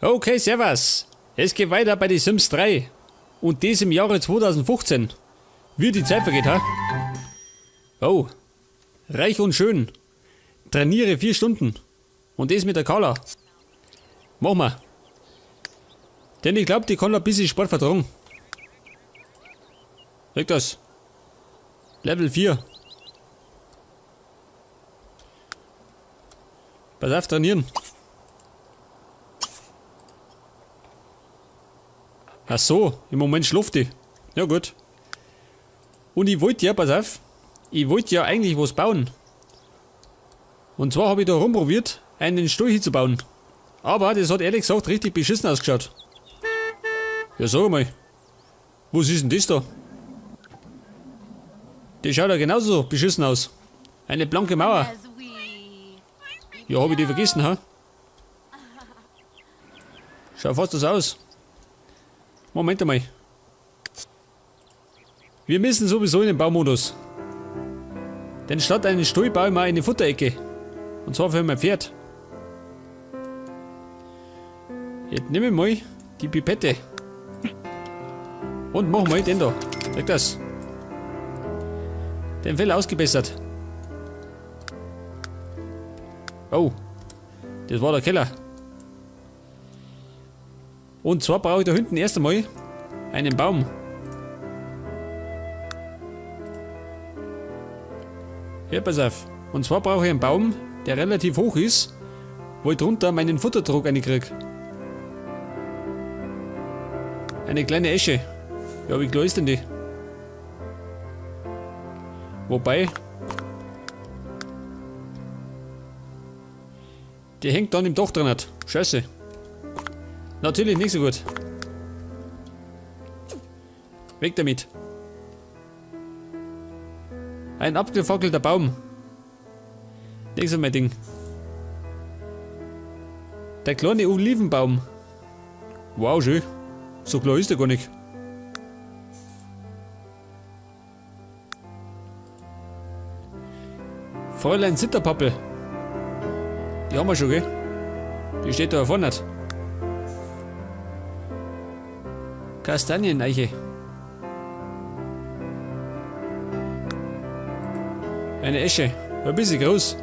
Okay, servus. Es geht weiter bei The Sims 3. Und das im Jahre 2015. Wie die Zeit vergeht, ha? Oh. Reich und schön. Trainiere 4 Stunden. Und das mit der Carla. Machen wir. Denn ich glaub, die kann ein bisschen Sport vertragen. Weg das. Level 4. Pass auf, trainieren. Ach so, im Moment schläft die. Ja gut. Und ich wollte ja, pass auf, ich wollte ja eigentlich was bauen. Und zwar habe ich da rumprobiert, einen Stuhl hinzubauen. Aber das hat ehrlich gesagt richtig beschissen ausgeschaut. Ja, sag mal. Was ist denn das da? Die schaut ja genauso beschissen aus. Eine blanke Mauer. Ja, hab ich die vergessen, ha? Schau fast das aus. Moment einmal. Wir müssen sowieso in den Baumodus. Denn statt einen Stuhl baue ich mal eine Futterecke. Und zwar für mein Pferd. Jetzt nehme ich mal die Pipette. Und mach mal den da. Weg das. Den Fell ausgebessert. Oh. Das war der Keller. Und zwar brauche ich da hinten erst einmal einen Baum. Ja, pass auf. Und zwar brauche ich einen Baum, der relativ hoch ist, wo ich drunter meinen Futtertrog reinkrieg. Eine kleine Esche. Ja, wie klar ist denn die? Wobei, die hängt dann im Dach drin. Scheiße. Natürlich nicht so gut. Weg damit. Ein abgefackelter Baum. Nicht so mein Ding. Der kleine Olivenbaum. Wow, schön. So klar ist der gar nicht. Fräulein Zitterpappel. Die haben wir schon, gell? Die steht da vorne. Kastanieneiche. Eine Esche. Ein bisschen groß.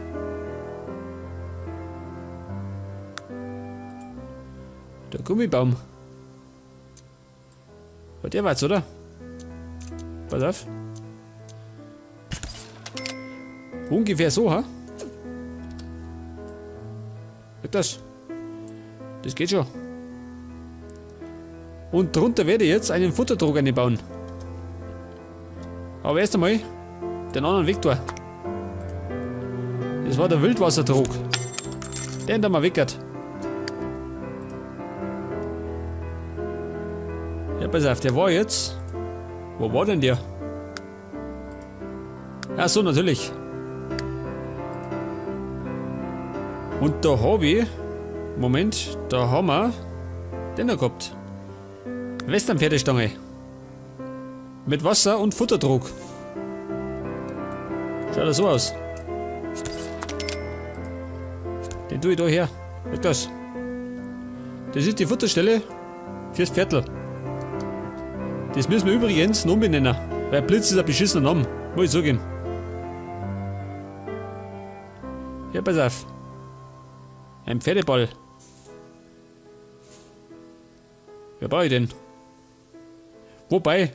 Der Gummibaum. Bei der war's, oder? Pass auf. Ungefähr so, ha? Geht das? Das geht schon. Und drunter werde ich jetzt einen Futtertrog einbauen. Aber erst einmal den anderen Weg da. Das war der Wildwassertrog. Den da mal weggehört. Ja, pass auf, der war jetzt. Wo war denn der? Ach so, natürlich. Und da hab ich. Moment, da haben wir den da gehabt. Western-Pferdestange. Mit Wasser und Futtertrog. Schaut das so aus. Den tue ich da her. Weg das. Das ist die Futterstelle fürs Pferdl. Das müssen wir übrigens noch umbenennen. Weil Blitz ist ein beschissener Name. Muss ich zugeben. Ja, pass auf. Ein Pferdeball. Wer brauche ich denn? Wobei,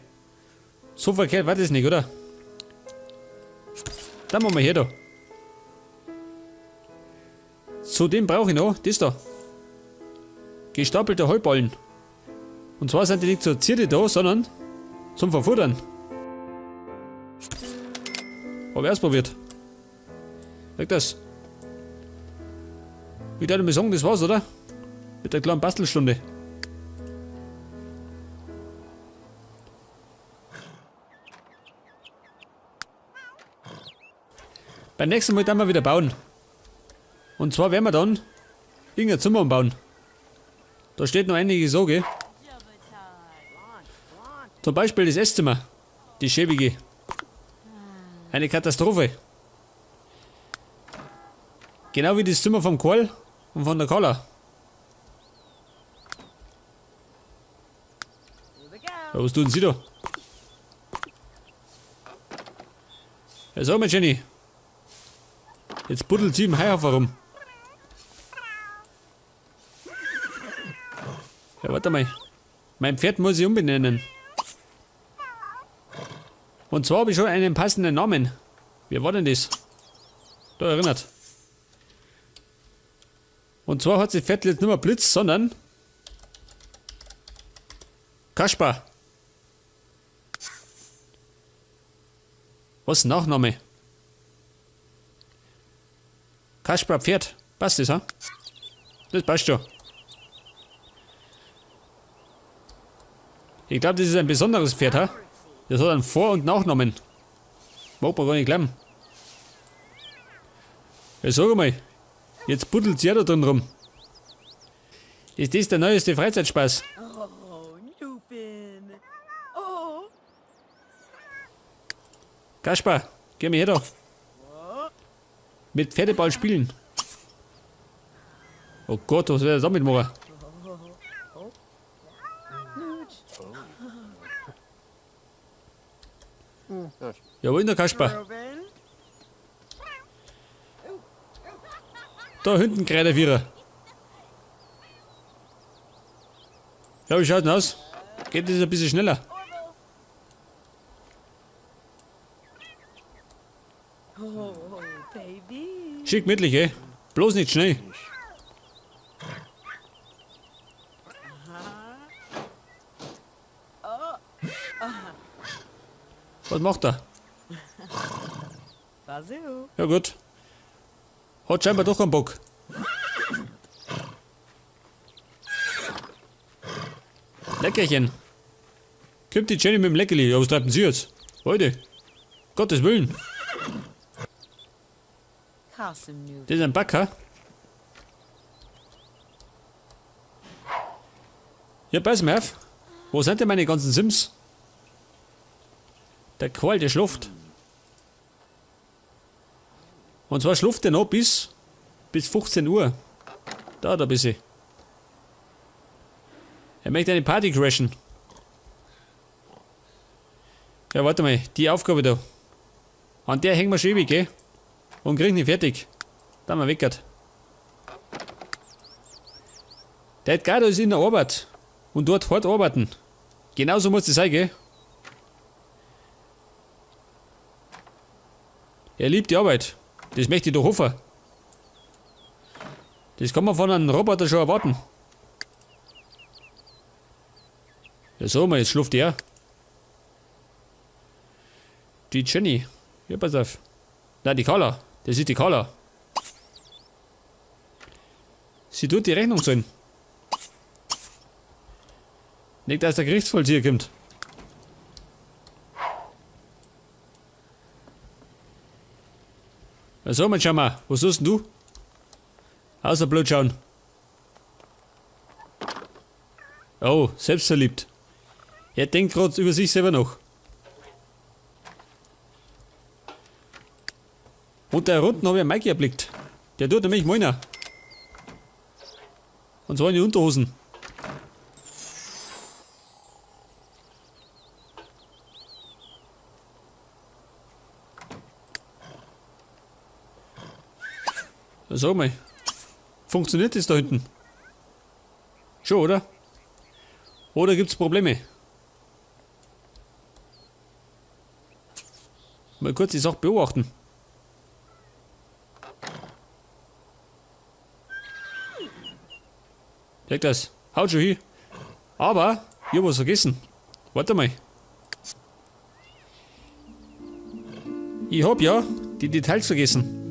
so verkehrt war das nicht, oder? Dann machen wir hier da. Zudem brauche ich noch das da. Gestapelte Heuballen. Und zwar sind die nicht zur Zierde da, sondern zum Verfuttern. Hab ich ausprobiert. Weg das. Ich würde mal sagen, das war's, oder? Mit der kleinen Bastelstunde. Beim nächsten Mal dann mal wieder bauen. Und zwar werden wir dann irgendein Zimmer umbauen. Da steht noch einige so, gell? Zum Beispiel das Esszimmer. Die schäbige. Eine Katastrophe. Genau wie das Zimmer vom Karl und von der Carla. Ja, was tun Sie da? Ja, sag mal, Jenny. Jetzt buddelt sie im Heuhaufen rum. Ja, warte mal. Mein Pferd muss ich umbenennen. Und zwar habe ich schon einen passenden Namen. Wer war denn das? Da erinnert. Und zwar hat sich Pferd jetzt nicht mehr Blitz, sondern Kaspar. Was Nachname? Kaspar Pferd. Passt das, ha? Das passt schon. Ich glaube, das ist ein besonderes Pferd, ha? Das hat einen Vor- und Nachnamen. Mag man gar nicht glauben. Ja, sag mal, jetzt buddelt sie ja da drin rum. Ist das der neueste Freizeitspaß? Kaspar, geh mir her da. Mit Pferdeball spielen. Oh Gott, was werde ich damit machen? Ja, wo ist der Kaspar? Da hinten Kreidevierer. Ja, wie schaut denn aus? Geht das ein bisschen schneller? Schick gemütlich, ey. Bloß nicht schnell. Was macht er? Ja gut. Hat scheinbar doch keinen Bock. Leckerchen. Kommt die Jenny mit dem Leckerli. Ja, was treiben Sie jetzt? Heute. Gottes Willen. Das ist ein Backer. Ja, pass mal auf. Wo sind denn meine ganzen Sims? Der Karl, der schläft. Und zwar schläft der noch bis 15 Uhr. Da ein bisschen. Er möchte eine Party crashen. Ja, warte mal, die Aufgabe da. An der hängen wir schon ewig, gell? Und kriegen nicht fertig. Da haben wir weggehört. Der Edgardo ist in der Arbeit. Und dort hart arbeiten. Genauso muss das sein, gell? Er liebt die Arbeit. Das möchte ich doch hoffen. Das kann man von einem Roboter schon erwarten. Ja, so, mal, jetzt schläft er. Die Jenny. Ja, pass auf. Nein, die Carla. Das ist die Carla. Sie tut die Rechnung zahlen. Nicht, dass der Gerichtsvollzieher kommt. Ja, so, mein Schau mal. Was tust denn du? Außer blöd schauen. Oh, selbstverliebt. Er denkt grad über sich selber noch. Und da unten habe ich einen Mikey erblickt. Der tut nämlich meiner. Und zwar in die Unterhosen. Na, sag mal, funktioniert das da hinten? Schon, oder? Oder gibt's Probleme? Mal kurz die Sache beobachten. Leg das. Haut schon hin. Aber, ich hab was vergessen. Warte mal. Ich hab ja die Details vergessen.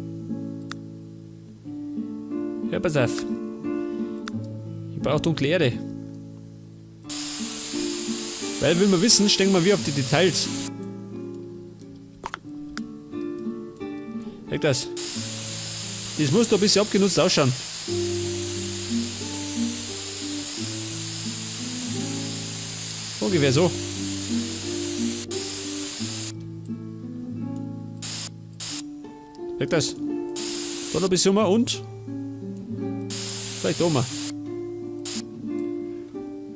Ja, pass auf. Ich brauch dunkle Erde. Weil, will man wissen, stehen wir wie auf die Details. Leg das. Das muss doch ein bisschen abgenutzt ausschauen. Ungefähr so. Leg das. Da noch ein bisschen um und vielleicht da mal.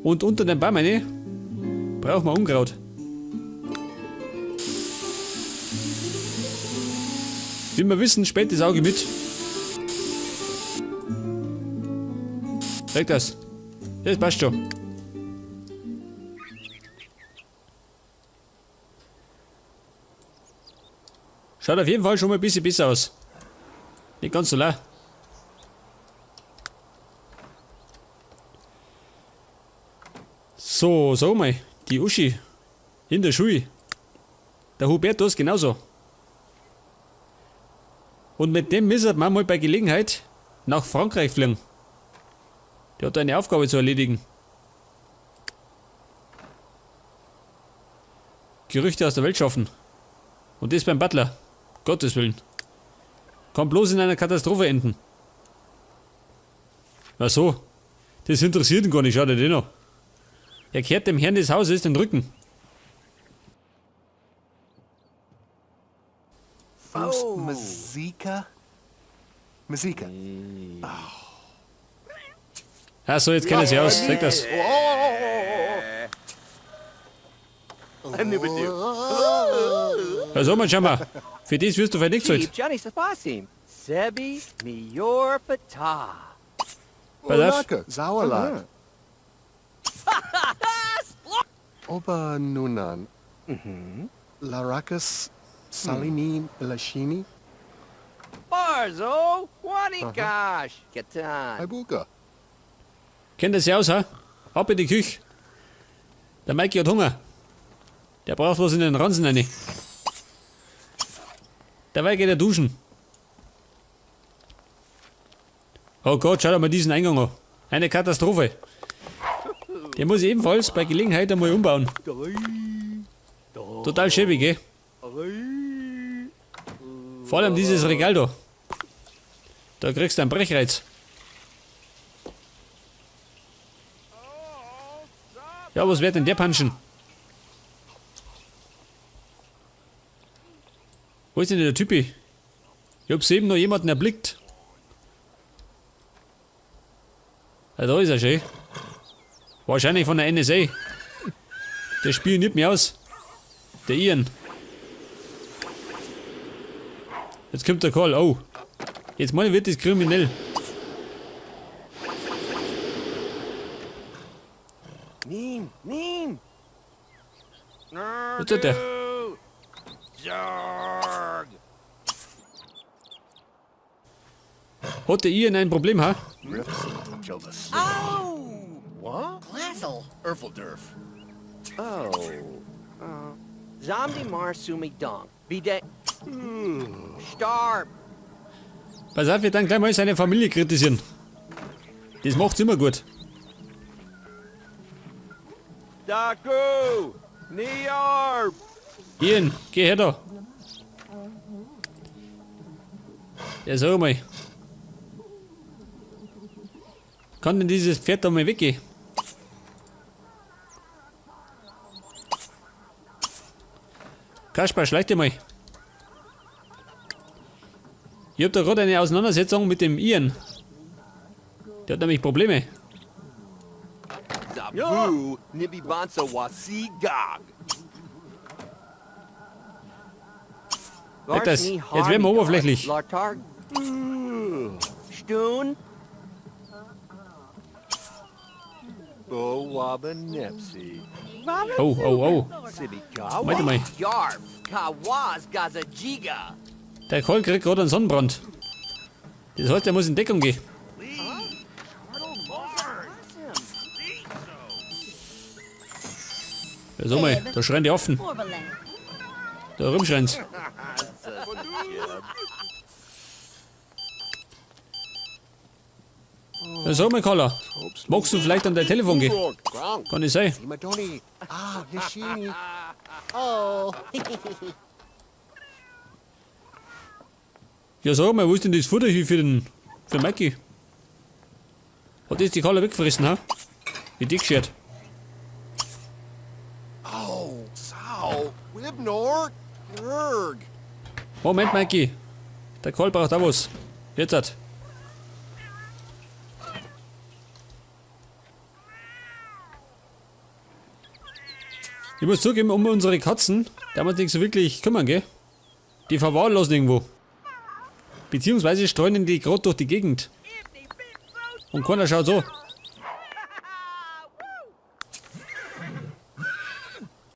Und unter dem Baum, ne? Brauchen wir Unkraut. Wie wir wissen, spät das Auge mit. Sag das. Das passt schon. Schaut auf jeden Fall schon mal ein bisschen besser aus. Nicht ganz so leer. So, sag mal, die Uschi in der Schule. Der Hubertus genauso. Und mit dem müssen wir mal bei Gelegenheit nach Frankreich fliegen. Der hat eine Aufgabe zu erledigen. Gerüchte aus der Welt schaffen. Und das beim Butler. Gottes Willen. Kann bloß in einer Katastrophe enden. Ach so. Das interessiert ihn gar nicht, schaut er den noch. Er kehrt dem Herrn des Hauses den Rücken. Fus Mazika? Mazika. Ach so, jetzt kennt er sich aus. Sag das. Ja, so, mal, schau mal. Für das wirst du vielleicht nicht gezahlt. Johnny Safasim. Sebi Mior Fatah. Pass auf. Onaka, Zawala. Oba Nunan. Larakas Salini Lashini Barzo Wanikash. Katan. Ibuka. Kennt er sich aus, ha? Ab in die Küche. Der Mikey hat Hunger. Der braucht was in den Ranzen rein. Dabei geht er duschen. Oh Gott, schau dir mal diesen Eingang an. Eine Katastrophe. Der muss ich ebenfalls bei Gelegenheit einmal umbauen. Total schäbig, gell? Vor allem dieses Regal da. Da kriegst du einen Brechreiz. Ja, was wird denn der punchen? Wo ist denn der Typi? Ich hab soeben noch jemanden erblickt. Ja, da ist er schon. Wahrscheinlich von der NSA. Der spioniert mich aus. Der Ian. Jetzt kommt der Call. Oh. Jetzt meine ich, wird das kriminell. Neem, neem. Was tut der? Zorg. Hat der Ian ein Problem, ha? Oh! What? Glassel. Erfeldurf. Oh. Zombie Marsumi Dong. Bide. Starb. Pass auf, wir dann gleich mal seine Familie kritisieren. Das macht's immer gut. Daku. Niarb. Ian, geh her da. Ja, sag mal. Kann denn dieses Pferd da mal weggehen? Kaspar, schleich dich mal. Ich hab da gerade eine Auseinandersetzung mit dem Ian. Der hat nämlich Probleme. Zabu. Nibi Bonsa Wasi Gog. Nicht das. Jetzt werden wir oberflächlich. Lartar. Stun. Bowabanepsi. Oh, oh, oh. Sibikawa. Warte mal. Yarb. Kawaz Gazajiga. Der Karl kriegt gerade einen Sonnenbrand. Das heißt, er muss in Deckung gehen. Ja, sag mal, da schreien die Affen. Da rumschreien's. Ja, sag mal, Carla, magst du vielleicht an dein Telefon gehen? Kann nicht sein. Madoni. Ah, Yashini. Oh. Ja, sag mal, wo ist denn das Futter hier für Mikey? Hat das die Carla weggefressen, ha? Wie die geschert. Oh, Sau. Wibnor. Erg. Moment, Mikey. Der Karl braucht auch was. Jetzt hat. Ich muss zugeben, um unsere Katzen, da wir uns nicht so wirklich kümmern, gell? Die verwahrlosen irgendwo. Beziehungsweise streunen die gerade durch die Gegend. Und keiner schaut so.